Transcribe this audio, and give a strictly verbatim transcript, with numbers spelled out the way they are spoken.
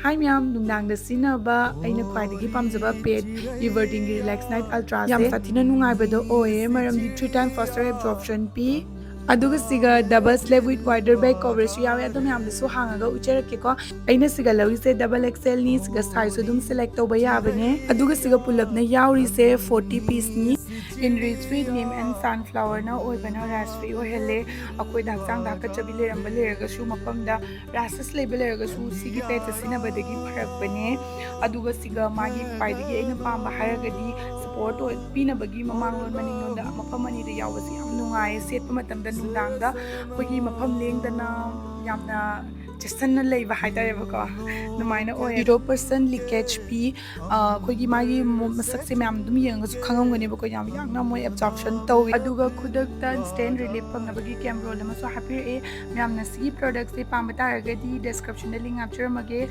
ꯍꯥꯏ ꯃꯌꯥꯝ, ꯅꯨꯡꯗꯥꯡꯗ ꯁꯤꯖꯤꯟꯅꯕ ꯑꯩꯅ ꯈ꯭ꯋꯥꯏꯗꯒꯤ ꯄꯥꯝꯖꯕ ꯄꯦꯠ ꯏꯕꯔꯗꯤꯟꯒꯤ ꯔꯤꯂꯦꯛꯁ ꯅꯥꯏꯠ ꯑꯜꯇ꯭ꯔꯥꯁꯦ ꯌꯥꯝ ꯁꯥꯊꯤꯅ ꯅꯨꯡꯉꯥꯏꯕꯗꯣ ꯑꯣꯏꯌꯦ, ꯃꯔꯝꯗꯤ ꯊ꯭ꯔꯤ ꯇꯥꯏꯝ ꯐꯥꯁꯇꯔ ꯑꯦꯕꯖꯣꯔꯞꯁꯟ ꯄꯤ꯫ ꯑꯗꯨꯒ ꯁꯤꯒ ꯗꯕꯜ ꯁ꯭ꯂꯦꯕ ꯋꯤꯠ ꯋꯥꯏꯗꯔ ꯕꯦꯛ ꯀꯣꯕꯔꯦꯖꯁꯨ ꯌꯥꯎꯋꯦ꯫ ꯑꯗꯣ ꯃꯌꯥꯝꯗꯁꯨ ꯍꯥꯡꯉꯒ ꯎꯠꯆꯔꯛꯀꯦꯀꯣ꯫ ꯑꯩꯅ ꯁꯤꯒ ꯂꯧꯔꯤꯁꯦ ꯗꯕꯜ ꯑꯦꯛꯁꯦꯜꯅꯤ꯫ ꯁꯤꯒ ꯁꯥꯏꯖꯁꯨ ꯑꯗꯨꯝ ꯁꯦꯂꯦꯛ ꯇꯧꯕ ꯌꯥꯕꯅꯦ꯫ ꯑꯗꯨꯒ ꯁꯤꯒ ꯄꯨꯂꯞꯅ ꯌꯥꯎꯔꯤꯁꯦ ꯐꯣꯔꯇꯤ ꯄꯤꯁꯅꯤ꯫ Enriched with neem and sunflowerꯅ ꯑꯣꯏꯕꯅ ꯔꯦꯁ ꯐ꯭ꯔꯤ ꯑꯣꯏꯍꯜꯂꯦ꯫ ꯑꯩꯈꯣꯏꯗ ꯍꯛꯆꯥꯡꯗ ꯍꯥꯀꯠꯆꯕꯤ ꯂꯩꯔꯝꯕ ꯂꯩꯔꯒꯁꯨ, ꯃꯐꯝꯗ ꯔꯦꯁꯦꯁ ꯂꯩꯕ ꯂꯩꯔꯒꯁꯨ, ꯁꯤꯒꯤ ꯄꯦꯠꯁꯦ ꯁꯤꯖꯤꯟꯅꯕꯗꯒꯤ ꯐꯔꯛꯄꯅꯦ꯫ ꯑꯗꯨꯒ ꯁꯤꯒ ꯃꯥꯒꯤ ꯈ꯭ꯋꯥꯏꯗꯒꯤ ꯑꯩꯅ ꯄꯥꯝꯕ ꯍꯥꯏꯔꯒꯗꯤ ꯁꯄꯣꯔꯠ ꯄꯤꯅꯕꯒꯤ ꯃꯃꯥꯡꯂꯣꯝ ꯃꯅꯤꯡꯂꯣꯝꯗ ꯃꯐꯝ ꯑꯅꯤꯗ ꯌꯥꯎꯕꯁꯤ ꯌꯥꯝ ꯅꯨꯡꯉꯥꯏꯌꯦ꯫ ꯁꯦꯠꯄ ꯃꯇꯝꯗ ꯅꯨꯡꯗꯥꯡꯗ ꯑꯩꯈꯣꯏꯒꯤ ꯃꯐꯝ ꯂꯦꯡꯗꯅ ꯌꯥꯝꯅ ꯆꯦꯁꯟꯅ ꯂꯩꯕ ꯍꯥꯏꯇꯥꯔꯦꯕꯀꯣ, ꯑꯗꯨꯃꯥꯏꯅ ꯑꯣꯏ꯫ ꯖꯤꯔꯣ ꯄꯔꯁꯦꯟ ꯂꯤꯀꯦꯖ ꯄꯤ꯫ ꯑ, ꯑꯩꯈꯣꯏꯒꯤ ꯃꯥꯒꯤ ꯃꯣ-, ꯃꯁꯛꯁꯦ ꯃꯌꯥꯝ ꯑꯗꯨꯝ ꯌꯦꯡꯉꯒꯁꯨ ꯈꯪꯉꯝꯒꯅꯦꯕꯀꯣ, ꯌꯥꯝ ꯌꯥꯡꯅ ꯃꯣꯏ ꯑꯦꯕꯖꯣꯔꯞꯁꯟ ꯇꯧꯋꯤ꯫ ꯑꯗꯨꯒ ꯈꯨꯗꯛꯇ ꯏꯟꯁꯇꯦꯟ ꯔꯤꯂꯤꯐ ꯐꯪꯅꯕꯒꯤ ꯀꯦꯝ ꯔꯣꯜ ꯑꯃꯁꯨ ꯍꯥꯞꯄꯤꯔꯛꯑꯦ꯫ ꯃꯌꯥꯝꯅ ꯁꯤꯒꯤ ꯄ꯭ꯔꯣꯗꯛꯁꯦ ꯄꯥꯝꯕ ꯇꯥꯔꯒꯗꯤ ꯗꯦꯁꯀ꯭ꯔꯤꯞꯁꯟꯗ ꯂꯤꯡ ꯍꯥꯞꯆꯔꯝꯃꯒꯦ꯫